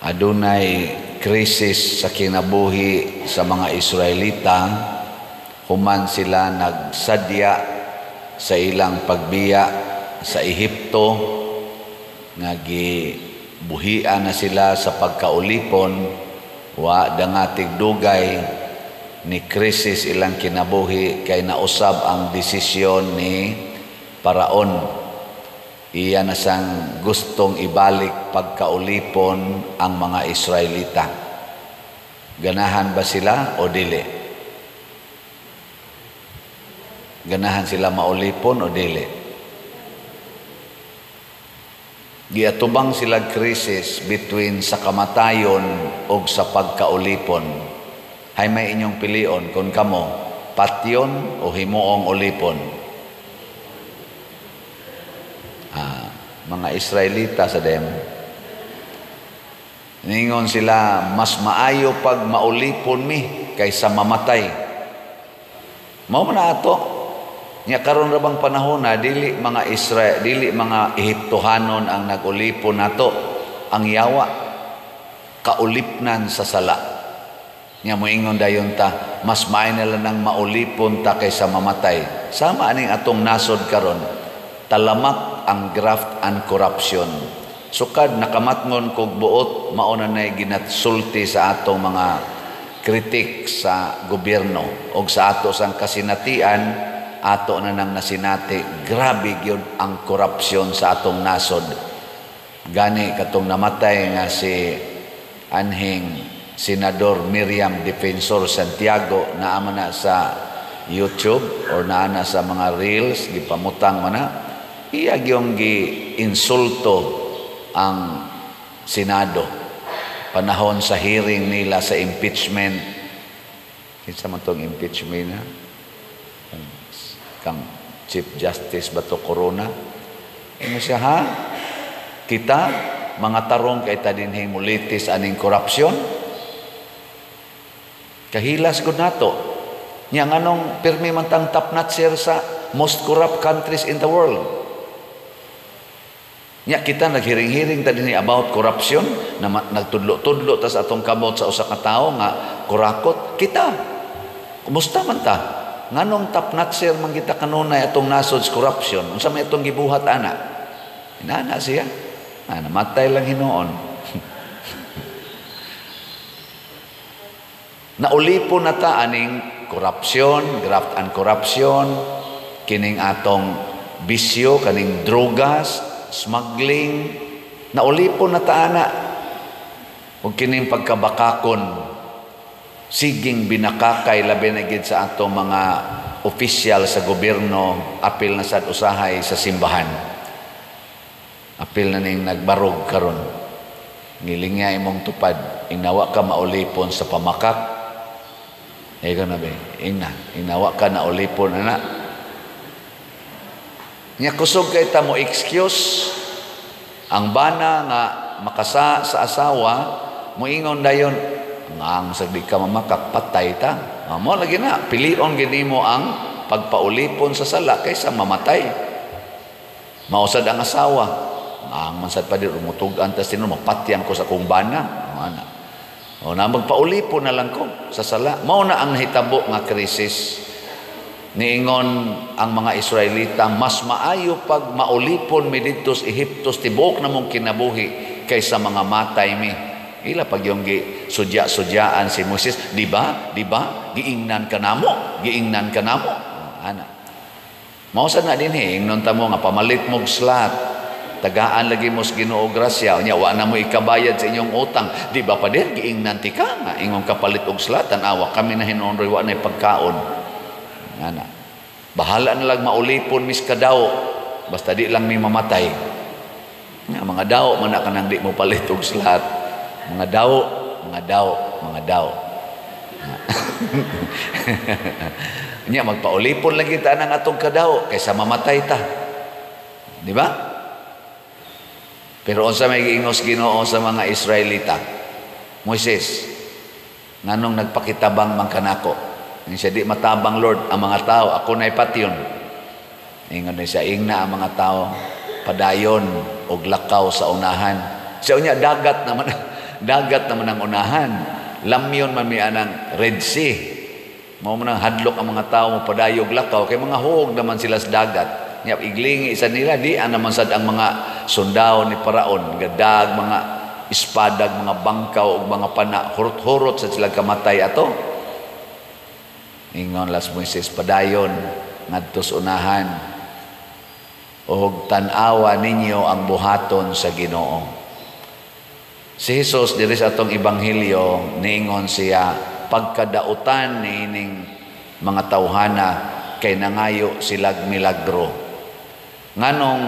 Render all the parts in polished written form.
Adunay krisis sa kinabuhi sa mga Israelita human sila nagsadya sa ilang pagbiya sa Ehipto nga gibuhian na sila sa pagkaulipon. Wa dangatig dugay ni krisis ilang kinabuhi kay nausab ang desisyon ni Paraon. Iya na sang gustong ibalik pagkaulipon ang mga Israelita. Ganahan ba sila o dili? Ganahan sila maulipon o dili? Giatubang sila krisis between sa kamatayon o sa pagkaulipon. Hay may inyong pilion kung kamo, patyon o himuong ulipon. Mga Israelita sa dem, ningon sila, mas maayo pag maulipon mi kaysa mamatay. Mao man ato. Nya karon ra bang panahon na dili mga Israel, dili mga Ehiptohanon ang nagulipon nato, ang yawa kaulipnan sa sala. Nya moingon dayon ta, mas maayo na lang nang maulipon ta kaysa mamatay. Sama aning atong nasod karon, talamak ang graft and corruption. Sukad nakamatngon kog buot, mao na nay ginatsulti sa atong mga kritik sa gobyerno og sa ato sang kasinatian, ato na nang nasinati, grabe gyud ang korupsyon sa atong nasod. Gani katong namatay nga si anhing Senador Miriam Defensor Santiago, naa man na sa YouTube or naa na sa mga reels, gipamutang man na, iya gyung gi-insulto ang Senado panahon sa hearing nila sa impeachment. Kinsa man tong impeachment na? Kang Chief Justice Bato Corona. Ingon siya, ha? Kita, mga tarong kay ta dinhi mulitis aning korupsyon. Kahilas gud nato. Nya nganong pirmi man tang top notcher sa most corrupt countries in the world. Nya kita naghiring-hiring ta dinhi about corruption, na nagtudlo-tudlo ta sa atong kamot sa usa ka tawo nga kurakot. Kita, kumusta man ta? Nganong top notcher man kita kanunay atong nasod sa corruption? Unsa may atong gibuhat ana? Inana siya. Ah, namatay lang hinuon. Naulipon na ta aning corruption, graft and corruption, kining atong bisyo, kaning drogas, smuggling, naulipon na ta ana. Ug kining pagkabakakon, siging binakakay labi na gid sa atong mga opisyal sa gobyerno, apil na sad usahay sa simbahan. Apil na ning nagbarog karon. Ngilingya imong tupad, inawa ka maulipon sa pamakak. Ikaw na be, ingna, inawa ka na ulipon ana. Nya kusog kay ta mo excuse ang bana nga makasa sa asawa, moingon dayon, ang sagdi ka mamakak, patay ta. Mo lagi na, pilion gid nimo ang pagpaulipon sa sala kaysa mamatay. Mausad ang asawa, ang mansad pa di rumutug-an tas tinuod mapatyan ko sa akong bana. Ana. O na magpaulipon na lang ko sa sala. Mao na ang nahitabo nga krisis. Niingon ang mga Israelita, mas maayo pag maulipon mi didto sa Ehipto tibuok namong kinabuhi kaysa mga matay mi. Ila pag yung gi sudya-sudyaan si Moses, di ba? Di ba? Giingnan ka namo, giingnan ka namo. Ana. Mao sad na dinhi, ingnon ta mo nga pamalit mog slat. Tagaan lagi mo sa Ginoo grasya, unya wa na mo ikabayad sa inyong utang. Di ba pa din giingnan ti ka nga ingong kapalit og slat, tan-awa kami na hinuon roy wa na pagkaon. Ana. Bahala na lang maulipon mis kadaw, basta di lang mi mamatay. Nga mga daw man na kanang di mo palit og slat. Mga daw, mga daw, mga daw. Nya magpaulipon lagi ta nang atong kadaw kaysa mamatay ta. Di ba? Pero unsa may giingos Ginoo sa mga Israelita? Moises, nganong nagpakitabang man kanako? Ingon siya, di matabang Lord ang mga tao, ako na'y patyon. Ingon siya, ingna ang mga tao, padayon og lakaw sa unahan. Siya unya dagat naman. Dagat naman ang unahan. Lamyon man mi anang Red Sea. Mao man ang hadlok ang mga tao mo padayog lakaw kay mga huog naman sila sa dagat. Nya iglingi isa nila di ana man sad ang mga sundao ni Paraon, gadag mga espadag, mga bangkaw ug mga pana, hurot-hurot sa sila kamatay ato. Ingon las Moises, padayon ngadto sa unahan. Ug tan-awa ninyo ang buhaton sa Ginoo. Si Jesus diri sa atong ebanghelyo niingon siya pagkadautan niining mga tawhana kay nangayo silag milagro. Nganong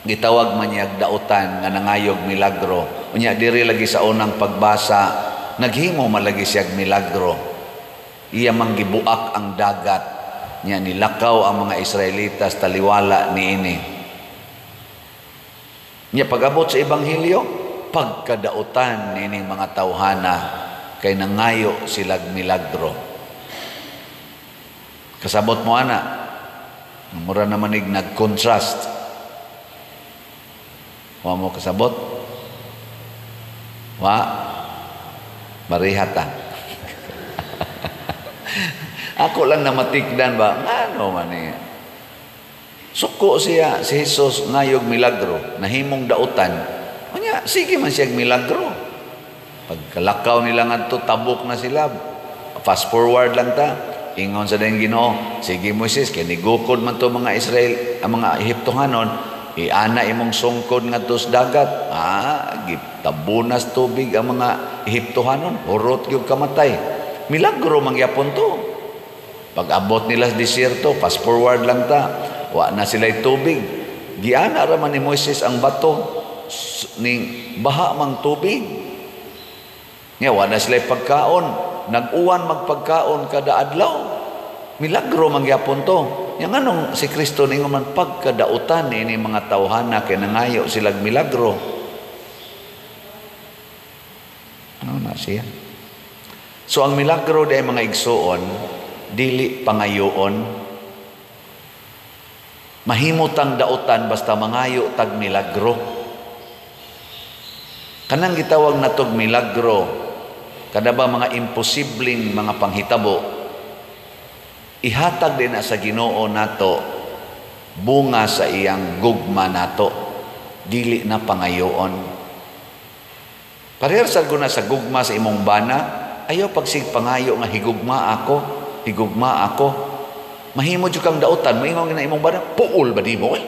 gitawag man niyag dautan nga nangayog milagro? Unya diri lagi sa unang pagbasa naghimo man lagi siyag milagro. Iya mang gibuak ang dagat nya nilakaw ang mga Israelitas taliwala niini. Nya pag-abot sa ebanghelyo pagkadautan nining mga tawhana kay nangayo silag milagro. Kasabot mo ana, mura naman ig nag-contrast. Wa mo kasabot? Wa? Marihata. Ako lang namatikdan ba? Ano man eh. Suko siya, si Jesus ngayog milagro, nahimong dautan. Unya, sige man siyang milagro. Pagkalakaw nila ngadto, tabok na sila. Fast forward lang ta. Ingon sa dayong Ginoo, sige Moises, kay nigukod man to mga Israel, ang mga Ehiptohanon, iana imong sungkod ngadto sa dagat. Ah, gitabunas tubig ang mga Ehiptohanon, hurot gyud kamatay. Milagro mangyapon to. Pag-abot nila sa desierto, fast forward lang ta. Wa na sila'y tubig. Giana ra man ni Moises ang bato ning baha mang tubig. Nya wa na sila'y pagkaon. Nag-uwan magpagkaon kada adlaw. Milagro mangyapon to. Nya nganong si Kristo ningon man pagkadautan ini mga tawhana kay nangayo silag milagro. Ano na siya? So ang milagro di mga igsuon, dili pangayoon. Mahimutang dautan basta mangayo tag milagro. Kanang gitawag natog milagro, kada ba mga imposibleng mga panghitabo, ihatag din na sa Ginoo nato bunga sa iyang gugma nato, dili na pangayoon. Parehas sa guna sa gugma sa imong bana, ayaw pagsig pangayo nga higugma ako, higugma ako. Mahimo jud kang dautan, moingon na imong bana, puol ba nimo eh?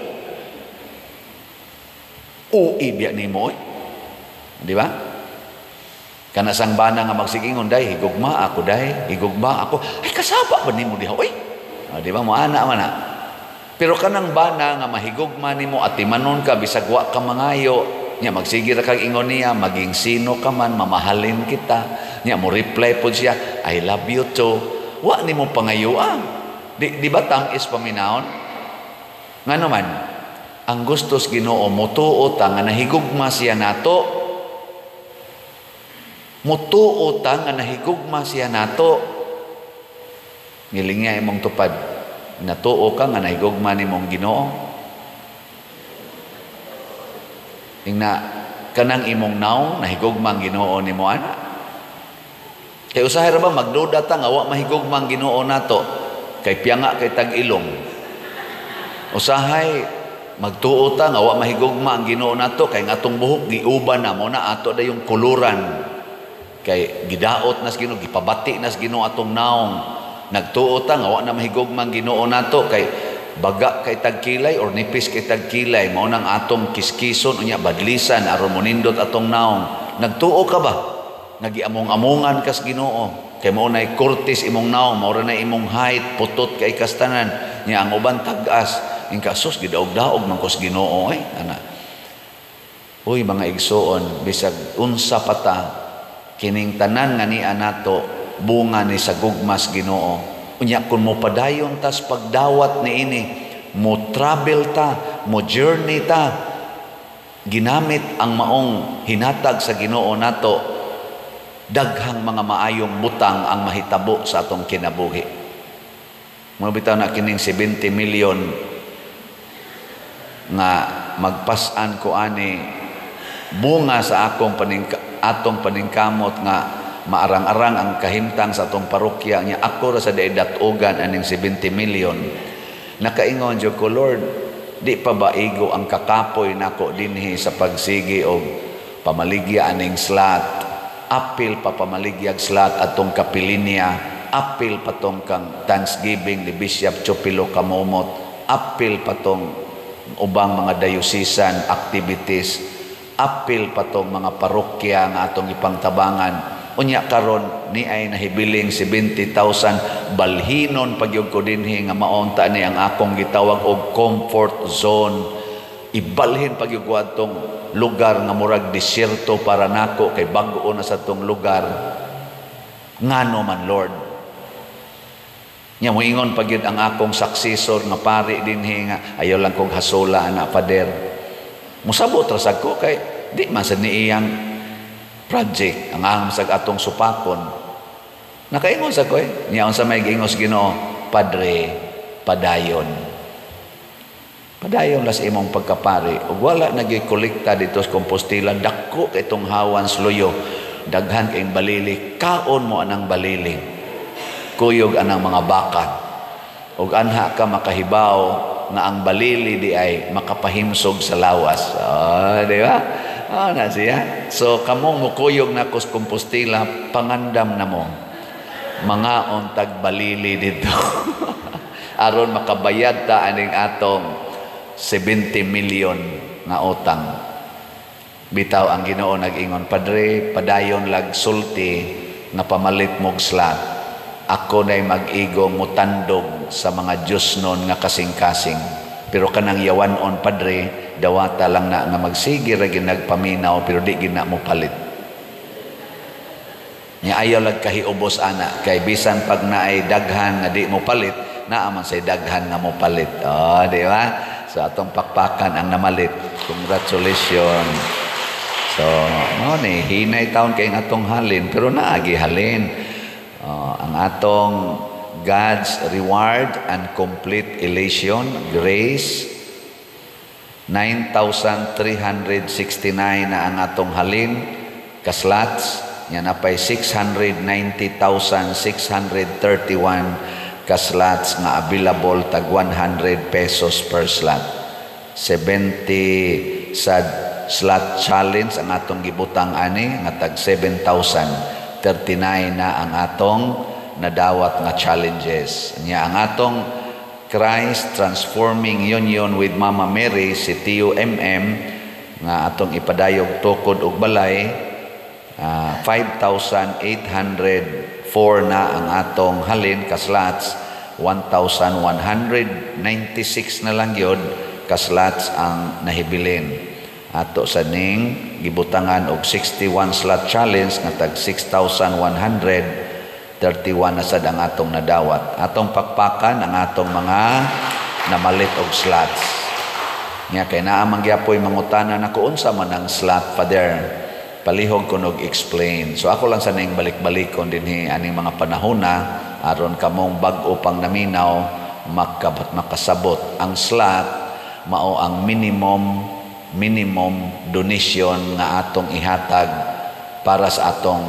Ui biya nimo eh? Di ba? Kana sang bana nga magsigingon, day, higugma ako, day, higugma ako. Ay, kasaba ba nimo diha, oy? O, di ba? Moana man na. Pero kanang bana nga mahigugma nimo at timanon ka, bisag wa ka mangayo, nya magsige ra kag ingon niya, maging sino ka man, mamahalin kita. Nya mo reply pod siya, I love you too. Wa nimo pangayoa. Di ba tam-is paminahon? Ngano man, ang gustos Ginoo motuo ta nga nahigugma siya nato. Mutuo ta nga nahigugma siya nato. Ngiling niya imong tupad. Natuo ka nga nahigugma nimong Ginoo. Ingna kanang imong naong nahigugma ang Ginoo nimo ana. Kay usahay ra ba magduda ta nga wa mahigugma ang Ginoo nato? Kay piyanga kay tag-ilong. Usahay magtuo ta nga wa mahigugma ang Ginoo nato kay ang atong buhok giuban na mo na ato dayong kuluran. Kay gidaot nas Ginoo, gipabati nas Ginoo atong naong. Nagtuo ta nga wa na mahigugma ang Ginoo nato kay baga kay tagkilay or nipis kay tagkilay, mao nang atong kiskison unya badlisan aron monindot atong naong. Nagtuo ka ba nagiamong-amongan kas Ginoo kay mao nay kurtis imong naong, mao ra na imong height, putot kay kastanan nya ang uban tag-as ingka sus gidaog-daog man kus Ginoo ay ana. Uy mga igsuon, bisag unsa pa ta kining tanan nga niya nato bunga ni sa gugmas Ginoo. Unya kun mo padayon tas pagdawat niini, mo travel ta, mo journey ta, ginamit ang maong hinatag sa Ginoo nato, daghang mga maayong butang ang mahitabo sa atong kinabuhi. Mga bitaw na kining 70 million nga magpasan ko ani bunga sa akong atong paningkamot nga maarang-arang ang kahimtang sa atong parokya nya ako ra sa diay datugan aning 70 million. Nakaingon jud ko, "Lord, di pa ba igo ang kakapoy nako dinhi sa pagsigi og pamaligya aning slot, apil pa pamaligyag slot atong kapilinya, apil pa tong kang Thanksgiving ni Bishop Chupilo Camomot, apil pa tong ubang mga diocesan activities, apil pa tong mga parokya nga atong ipangtabangan. Unya karon ni ay nahibiling 70,000, balhinon pagyud ko dinhi nga maunta ni ang akong gitawag og comfort zone. Ibalhin pagyud ko atong lugar nga murag disyerto para nako kay bag-o na sa tong lugar. Ngano man, Lord?" Nya moingon pa gyud ang akong successor nga pari dinhi nga ayaw lang kog hasula ana, Father. Musabot ra sad ko kay di man sad ni iyang project ang aham sa atong supakon. Nakaingon sa ko eh. Nya unsa may giingos Ginoo, "Padre, padayon. Padayon las imong pagkapari. Ug wala nagi kolekta dito sa Compostela, dako kay itong hawan sluyo. Daghan kayong balili, kaon mo anang balili. Kuyog anang mga baka. Ug anha ka makahibaw nga ang balili di ay makapahimsog sa lawas." Oh, di ba? Oh, na siya. So kamong mukuyog na sa Compostela, pangandam na mo. Mga untag balili dito. Aron makabayad ta aning atong 70 million nga utang. Bitaw ang Ginoo nag-ingon, "Padre, padayon lag sulti nga pamalit mog slot. Ako na'y mag-igong mutandog sa mga Diyos nun nga kasing-kasing. Pero kanang yawanon, Padre, dawata lang na nga magsige ra nagpaminaw pero di gina mo palit." Nya ayaw lag kahiubos ana kay bisan pag naay daghan nga di mo palit, naa man say daghan nga mo palit. Oh, di ba? So atong pakpakan ang namalit. Congratulations. So, mao ni hinay taon kay atong halin pero naagi halin. Oh, ang atong God's reward and complete elation, grace, 9,369 na ang atong halin kaslots nya napay 690,631 kaslots nga available, tag 100 pesos per slot. 70 sa slot challenge ang atong gibutang ani nga tag 7,039 na ang atong nadawat nga challenges. Nya ang atong Christ Transforming Union with Mama Mary, si TUMM, nga atong ipadayog tukod og balay, 5,804 na ang atong halin kaslots, 1,196 na lang yun kaslots ang nahibilin. Ato sa ning gibutangan og 61 slot challenge nga tag 6,131 na sad ang atong nadawat. Atong pakpakan ang atong mga namalit og slots. Nya kay naa man gyapoy mangutana nako, "Unsa man ang slot, Father?" Palihog ko nog explain. So ako lang sa ning balik-balikon dinhi aning mga panahona aron kamong bag-o pang naminaw makasabot. Ang slot mao ang minimum minimum donation nga atong ihatag para sa atong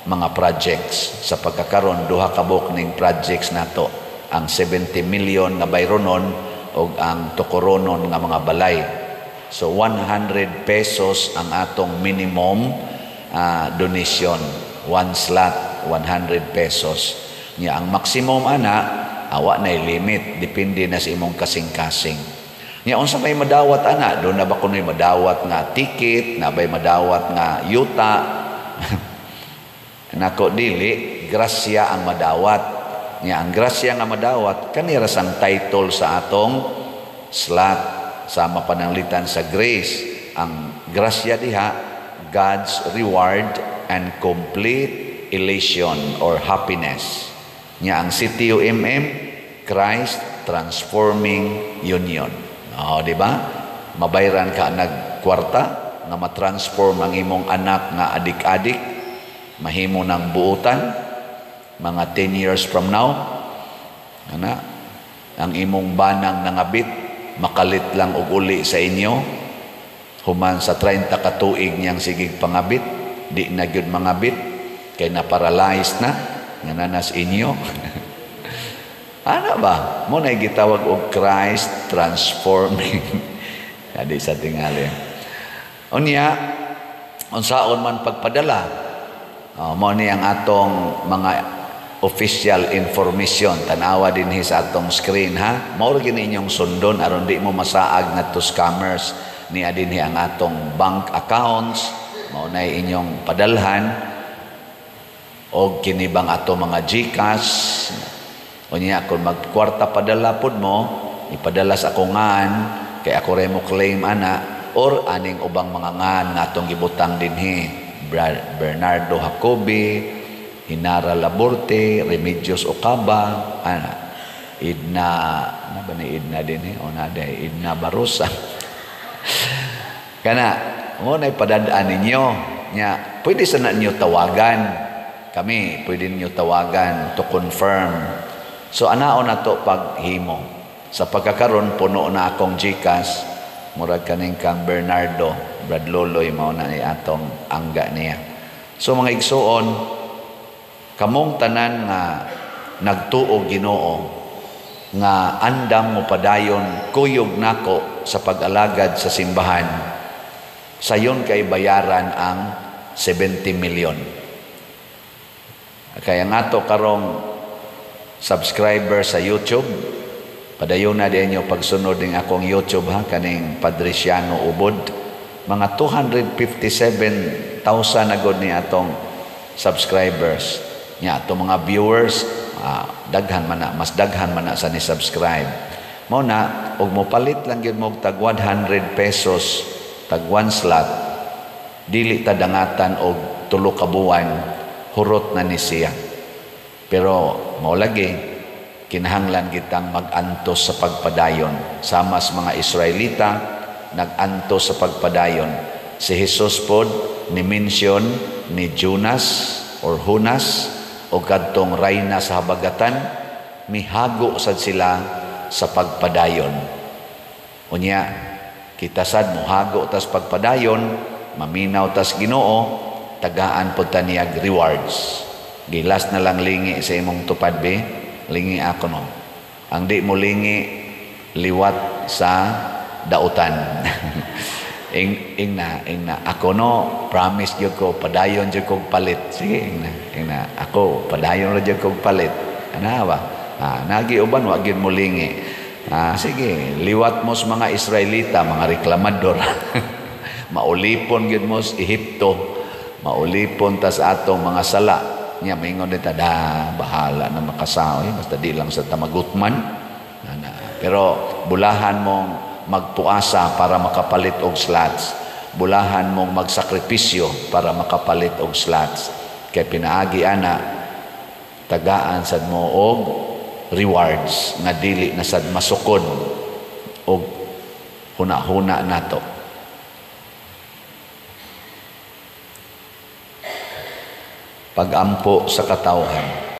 mga projects. Sa pagkakaron, duha ka buok ning projects nato, ang 70 million nga bayronon ug ang tukoronon nga mga balay. So 100 pesos ang atong minimum donation. One slot, 100 pesos. Nya ang maximum ana, awa na limit, depende na sa imong kasing-kasing. Nya unsa may madawat ana? Do na ba kunoy madawat nga ticket, na bay madawat nga yuta? Nako, dili, grasya ang madawat. Nya ang grasya nga madawat kanira sang title sa atong slot sa mapananglitan sa grace. Ang grasya diha, God's reward and complete elation or happiness. Nya ang CTUMM, Christ Transforming Union. Oh, di ba? Mabayran ka nagkwarta nga matransform ang imong anak nga adik-adik, mahimo ng buutan mga 10 years from now. Ana, ang imong banang nangabit makalit lang og uli sa inyo human sa 30 ka tuig niyang sigig pangabit. Di na gyud mangabit kay na paralyzed na nga nanas inyo. Ana ba? Mo na gitawag og Christ transforming. Adi sa tingali. Unya, unsaon man pagpadala? Mo ni ang atong mga official information. Tanawa dinhi sa atong screen, ha. Mao ra gini inyong sundon aron di mo masaag ngadto scammers. Niya dinhi ang atong bank accounts, mao na inyong padalhan og kini bang ato mga GCash. Unya kung magkwarta padala pod mo, ipadala sa akong ngan kay ako re mo claim ana, or aning ubang mga ngan nga atong gibutang dinhi: Bernardo Jacobi, Hinara Laborte, Remedios Ocaba, ana, Idna, na ba ni Idna dinhi? O na day Idna Barosa. Kana mo na ipadadaan ninyo. Nya pwede sa na ninyo tawagan kami, pwede ninyo tawagan to confirm. So anaon na to paghimo. Sa pagkakaron, puno na akong GCash. Murag kaning kang Bernardo Brad Loloy, mao na ni atong angga niya. So mga igsuon, kamong tanan nga nagtuo Ginoo nga andam mo padayon kuyog nako sa pag-alagad sa simbahan, sayon kay bayaran ang 70 million. Kaya nga to karong subscriber sa YouTube, padayon na din nyo pagsunod ning akong YouTube, ha, kaning Padriciano Ubod. Mga 257,000 na gud ni atong subscribers. Nya atong mga viewers, daghan man na, mas daghan man na sa ni subscribe. Mao na og mopalit lang gyud mo tag 100 pesos tag one slot, dili ta dangatan og 3 ka buwan, hurot na ni siya. Pero mao lagi kinahanglan kitang mag-antos sa pagpadayon. Sama sa mga Israelita, nag-antos sa pagpadayon. Si Jesus pod ni mention ni Jonas or Jonas o kadtong rayna sa habagatan, mihago sad sila sa pagpadayon. Unya, kita sad mohago tas pagpadayon, maminaw tas Ginoo, tagaan pod ta niyag rewards. Gilas na lang lingi sa imong tupad be, lingi ako no. Ang di mo lingi, liwat sa dautan. Ing, ing na, ing na. Ako no, promise gyud ko, padayon jud kog palit. Sige, ing na, ing na. Ako, padayon ra jud kog palit. Ana ba? Ah, nagi uban, wa gyud mo lingi. Ah, sige, liwat mo sa mga Israelita, mga reklamador. Maulipon gyud mo sa Ehipto. Maulipon tas atong mga sala. Nya maingon ta da, bahala na makasaoy, basta di lang sa tamagutman. Ana. Pero bulahan mong magpuasa para makapalit og slots. Bulahan mong magsakripisyo para makapalit og slots. Kay pinaagi ana, tagaan sad mo og rewards nga dili na sad masukod og huna-huna nato. Pagampo sa katawhan.